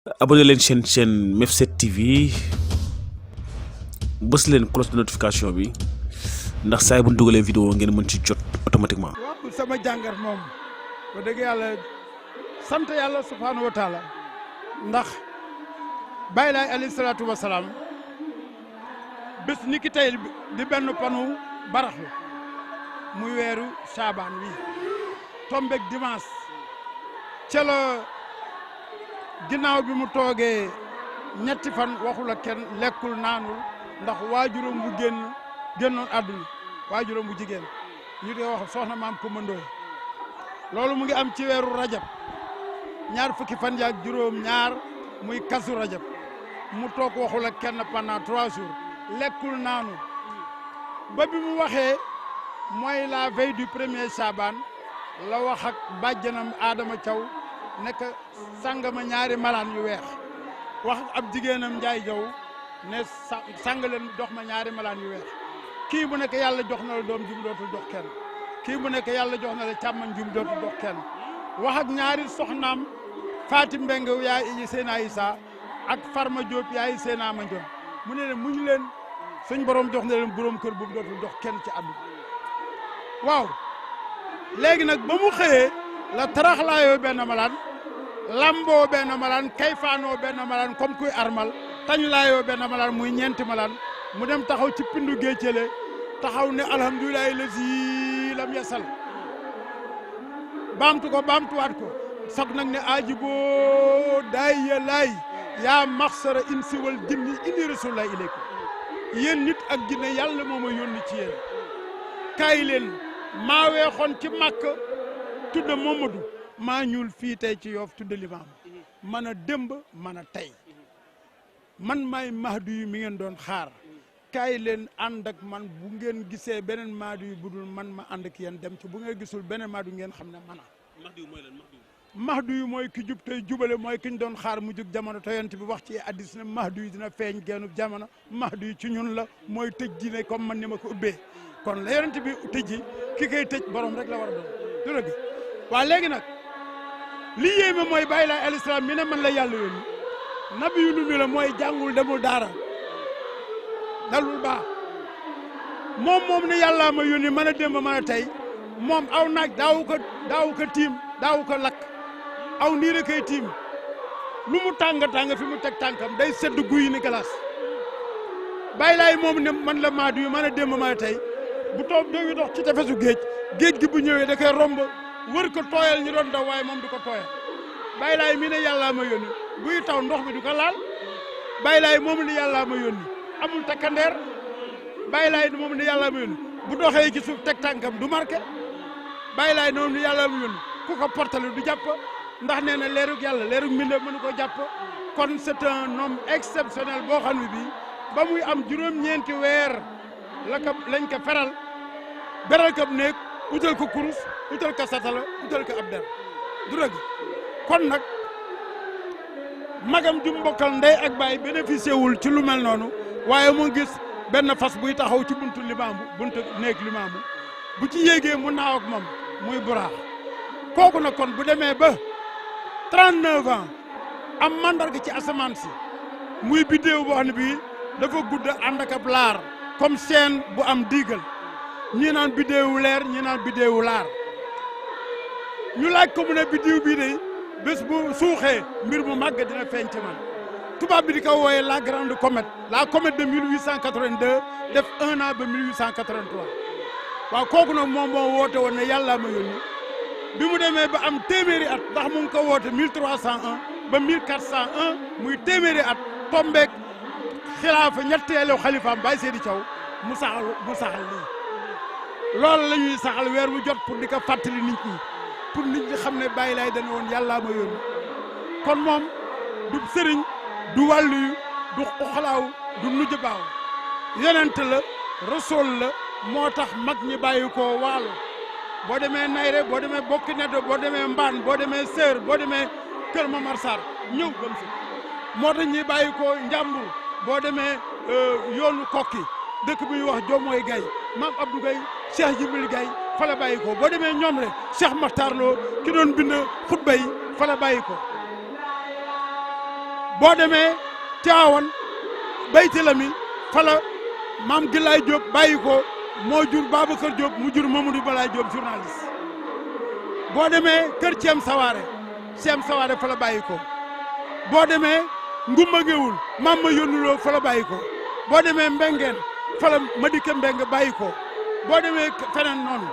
abonné leen chaîne Mef7 TV bës leen cloche de notification bi ndax saa bu ñu dugalee vidéo ngeen mën ci jot automatiquement. waaw sama jàngat moom ba dëgg yàlla sant yàlla subhaanahu wa taala ndax Baay Laay alayhi salaatu wa salaam bés ni ki tey di benn panu baraxlu muy weeru saabaan wi tombeeg dimanche ca la ginnaaw bi mu toogee ñetti fan waxul ak kenn lekkul naanul ndax waajuram bu génnoon àdduna waajuram bu jigéen ñu di wax soxna maam Kumba Ndooy loolu mu ngi am ci weeru rajab ñaar fukki fan yaak juróom ñaar muy kasu rajab mu toog waxul ak kenn pendant 3 jours lekkul naanul ba bi mu waxee mooy la veille du premier Chaban la wax ak bàjjanam Adama Thiaw nekk sangama ñaari malaan yu weex wax ab jigéenam Njaay Jaw ne sang leen jox ma ñaari malaan yu weex kii bu nekk yàlla jox na la doom jum dootul jox kenn kii bu nekk yàlla jox na la càmmañ jum dootul jox kenn wax ak ñaari soxnaam Fatim Mbeng yaay Seena Isa ak Farma Diop yaay Seena Mandione mu ne leen muñ leen suñ borom jox na leen borom kër bu dootul jox kenn ci àdduna waaw léegi nag ba mu xëyee la taraxlaayoo benn malaan lamboo benn malaan kayfaanoo benn malaan comme kuy armal tañ laayoo benn malaan muy ñeenti malaan mu dem taxaw ci pindu géejële taxaw ne alhamdulilahi lazi lam yasal baamtu ko baamtuwaat ko soog nag ne aaji boo daay ya laay yaa maxsara insi wal jinni inni rasulullah ilaykum yéen nit ak jinne yàlla moo ma yónni ci yéen kaay leen maa weexoon ci màkk tudda Mamadou maa ñuul fii tey ci Yoff tudda Limaam man a démb man a tey man maay mahdu yu mi ngeen doon xaar kaay leen ànd ak man bu ngeen gisee beneen mahdu yu budul man ma ànd ak yéen dem ci bu ngeen gisul beneen mahdu ngeen xam ne mana mahdu yu mooy lan mahdu yu mooy ki jub tey jubale mooy ki ñu doon xaar mu jug jamono te yonent bi wax ci hadiis ne mahdu yi dina feeñ geenub jamono mahdu yi ci ñun la mooy tëj diine comme man ni ma ko ubbee kon la yonent bi tëjji ki koy tëj borom rek la war a doon du la gi waa léegi nag li yéeme mooy Baay Laay alayhi salaam mi ne man la yàlla yónni nabi yu lu la mooy jàngul demul daara dalul baa moom ne yàllaa ma yónni mën a démb mën a tey moom aw naaj daawu ko tiim daawu ko lakk aw nii la koy tiim lu mu tàng fi mu teg tànkam day sedd guy ni glace Baay Laay moom ne man la maadu yu mën a démb mën a tey bu toog doogi dox ci tefesu géej gi bu ñëwee da koy romb wër ko tooyal ñu doon daw waaye moom du ko tooyal Baay Laay mi ne yàllaa ma yónni buy taw ndox mi du ko laal Baay Laay moom ne yàllaa ma yónni amul takkandeer Baay Laay moom ne yàllaa ma yónni bu doxee ci suuf teg tànkam du marqué Baay Laay moom ne yàllaa ma yónni ku ko portale du jàpp ndax nee na leerug yàlla leerug mbindeef mënu ko jàpp kon c'est un homme exceptionnel boo xam ne bii ba muy am juróom-ñeenti weer lañ ko feral beral ko néeg utal ko kurus utal ko satala utal ko ab der du dëgg kon nag magam ju mbokkal ndey ak baay bénéficié wul ci lu mel noonu waaye mu gis benn fas buy taxaw ci buntu néeg limaamu bu ci yéegee mu naaw ak moom muy buraax kooku nag kon bu demee ba 39 ans am mandarga ci asamaan si muy biddéew boo xam ne bii dafa gudd ànd ak ab laar comme chaîne bu am diigal ñii naan biddéewu leer ñii naan biddéewu laar ñu laaj ko mu ne biddéew bii de bés bu suuxee mbir mu màgg dina feeñ ci man tubaab bi di ko wooyee la grande comète la comète de 1882 def 1 an ba 1883 waaw kooku nag moom moo woote woon ne yàllaa ma yónni bi mu demee ba am téeméeri at ndax mu ngi ko woote 1301 ba 1401 muy téeméeri at tombeek xilaafa ñetteelu xalifaam Baay Seydi Thiaw mu saxal lii loolu la ñuy saxal weer wu jot pour di ko fàttali nit ñi pour nit ñi xam ne Baay Laay dana woon yàllaa ma yónni kon moom du sëriñ du wàllu du uxalaaw du nujabaaw yonent la rasool la moo tax mag ñi bàyyi ko waalo boo demee Nayre boo demee Bokki Neddo boo demee Mbaan boo demee Sër boo demee Kër Mamar Sarr ñëw gëm si moo tax ñi bàyyi ko Njàmbur boo demee yoonu Kokki dëkk bu ñuy wax Jomooy Gay Maam Abdou Gay Cheikh Jibril Gay fa la bàyyi ko boo demee ñoom rek Cheikh Makhtar Lo ki doon bind xutba yi fa la bàyyi ko boo demee Tiwaawan Bayti Lami fala maam Gilaay Diop bàyyi ko moo jur Babacar Diop mu jur Mamadou Balaay Diop journaliste boo demee kër Cem Sawaare fala bàyyi ko boo demee Ngumba Ngewul maam ma yónnuloo fala bàyyi ko boo demee Mbengeen fala Madike Mbeng bàyyi ko boo demee feneen noonu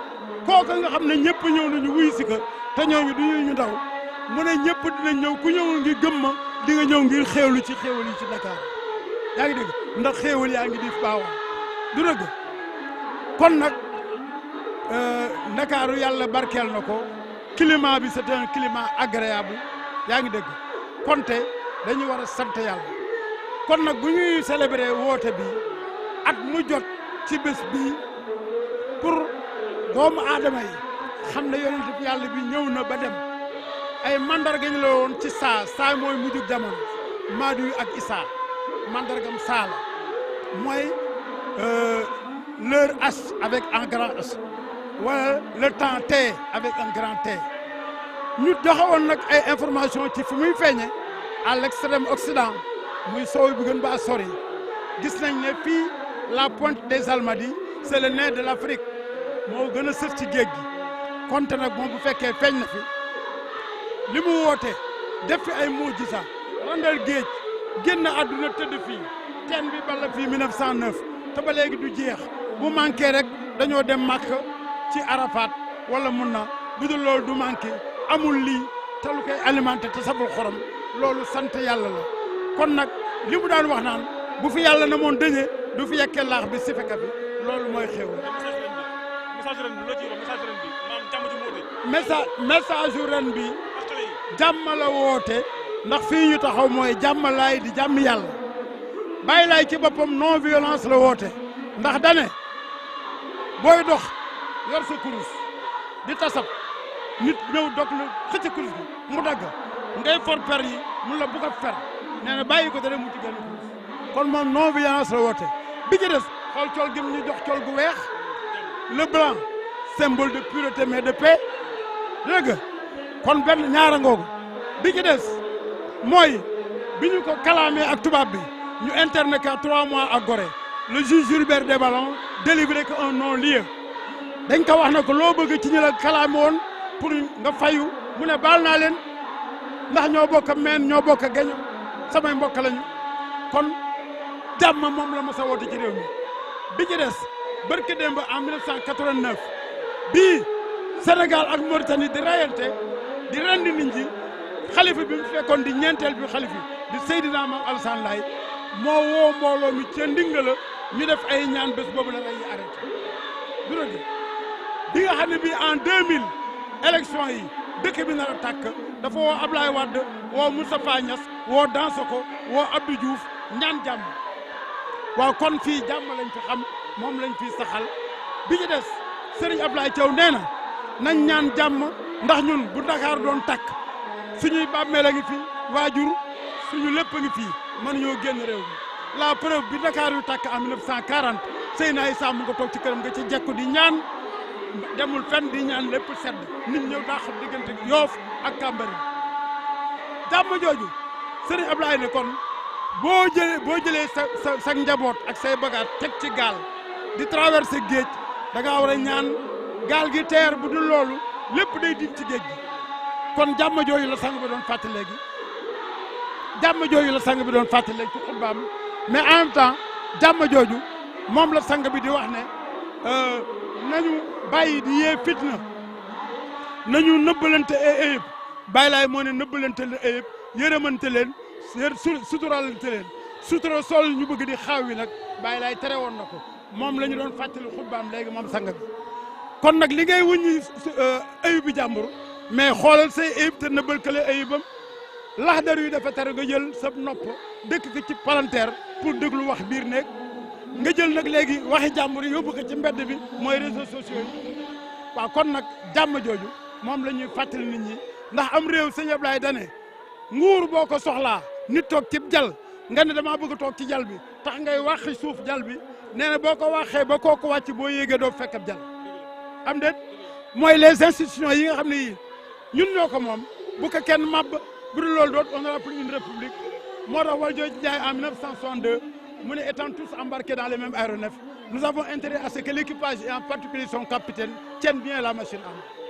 kooka nga xam ne ñëpp ñëw nañu wuyu si ko te ñooñu du ñu ndaw mu ne ñëpp dinañ ñëw ku ñëwul ngir gëm ma di nga ñëw ngir xéewlu ci xéewal yi ci Dakar yaa ngi dégg ndax xéewal yaa ngi di baawaan du dëgg kon nag Ndakaaru yàlla barkeel na ko climat bi c'est un climat agréable yaa ngi dégg konte dañu war a sant yàlla kon nag bu ñuy célébrer woote bi at mu jot ci bés bi pour doomu aadama yi xam ne yonent bi yàlla bi ñëw na ba dem ay mandarga ñu la woon ci saa mooy mujjug jamono Maadu ak Isaa mandargam saa la mooy l'heure H avec un grand H wala le temps T avec un grand T ñu joxewoon nag ay information ci fi muy feeñe à l'extrême occident muy soow bi gën ba sori gis nañ ne fii la pointe des Almadies c'est le nez de l'Afrique moo gën a sës ci géej gi konte nag moom bu fekkee feeñ na fi li mu woote def fi ay mujjiza randal géej génn àdduna tëdd fii teen bi balla fii 1909 te ba léegi du jeex bu manqué rek dañoo dem màkk ci Arafat wala mun na bu dul loolu du manqué amul lii te lu koy alimenté te sabul xorom loolu sant yàlla la kon nag li mu daan wax naan bu fi yàlla na moon dëñe du fi yekkee laax bi si fekka bi loolu mooy xew message ren bi jàmm la woote ndax fii ñu taxaw mooy jàmmalaay di jàmm yàlla bàyyi laay ci boppam non violence la woote ndax dane booy dox yor sa kurus di tasab nit ñëw dog lu xëcc kurus bi mu dagg ngay for per yi mun la bugg a fer nee na bàyyi ko dara mu ci gën kurus kon moom non violence la woote bi ci des xool col gi mu ñu jox col gu weex le blanc symbole de pureté mais de paix dégg kon benn ñaara ngoogu bi ci des mooy bi ñu ko kalaamee ak tubaab bi ñu interné ka 3 mois à Gorée le juge Gilbert Desballons délivré que un non-lieu dañ ko wax na ko loo bëgg ci ñu la kalaame woon pour nga fayu mu ne baal naa leen ndax ñoo bokk meen ñoo bokk gañ samay mbokk lañu kon jàmm moom la mos a woote ci réew mi bi ci des barke démb en 1989 bii Sénégal ak Mauritanie di rayante di rendi nit ñi xalifa bi mu fekkoon di ñeenteel bi xalifa di Seydina Maam Alassane Laye moo woo mbooloo mi ca Ndingala ñu def ay ñaan bés boobu la lay arrêté du la bi nga xam ne bii en 2000 élection yi dëkk bi nar a tàkk dafa woo Ablaye Wade woo Moustapha Niass woo Dansoko woo Abdou Diouf ñaan jàmm waaw kon fii jàmm lañ fi xam moom lañ fi saxal bi ci des Serigne Ablaye Thiaw nee na nañ ñaan jàmm ndax ñun bu Dakar doon tàkk suñuy bàmmeel a ngi fi waajur suñu lépp a ngi fii mënuñoo génn réew mi la preuve bi Dakar yu tàkk en 1940 Seyna Issa mu nga toog ci këram nga ci jekku di ñaan demul fenn di ñaan lépp sedd nit ñëw daa xam diggante Yoof ak Cambérène jàmm jooju Serigne Ablaye ne kon boo jëlee sa njaboot ak say bagaat teg ci gaal di traversé géej da ngaa war a ñaan gaal gi teer bu dul loolu lépp day dim ci géej gi kon jàmm jooju la sang bi doon fàttali léegi ci xutbaam mais en même temps jàmm jooju moom la sang bi di wax ne nañu bàyyi di yee fitna nañu nëbbalante ay ayib bàyyi laay moo ne nëbbalante leen ayib yërëmante leen suturalante leen sutura sol ñu bëgg di xaaw wi nag bàyyi laay tere woon na ko moom la ñu doon fàttali xutbaam léegi moom sang bi kon nag li ngay wuññi ayib bi jàmbur mais xoolal say ayib te nëbbal kële ayibam laxdar yu dafa tere nga jël sa nopp dëkk ko ci palanteer pour déglu wax biir néeg nga jël nag léegi waxi jàmbur yi yóbbu ko ci mbedd bi mooy réseaux sociaux yi waaw kon nag jàmm jooju moom la ñuy fàttali nit ñi ndax am réew sëñ Ablaye dane nguur boo ko soxlaa nit toog ci jal nga ne damaa bëgg a toog ci jal bi tax ngay waxi suuf jal bi nee na boo ko waxee ba kooku wàcc boo yéegee doo fekk ab jal am déet mooy les institutions yi nga xam ne yii ñun ñoo ko moom bu ko kenn màbb bu dul loolu doot on aura plus une république moo tax Valdiodio Ndiaye en 1962 mu ne étant tous embarqués dans les mêmes aéronefs nous avons intérêt à ce que l'équipage et en particulier son capitaine tiennent bien la machine à main.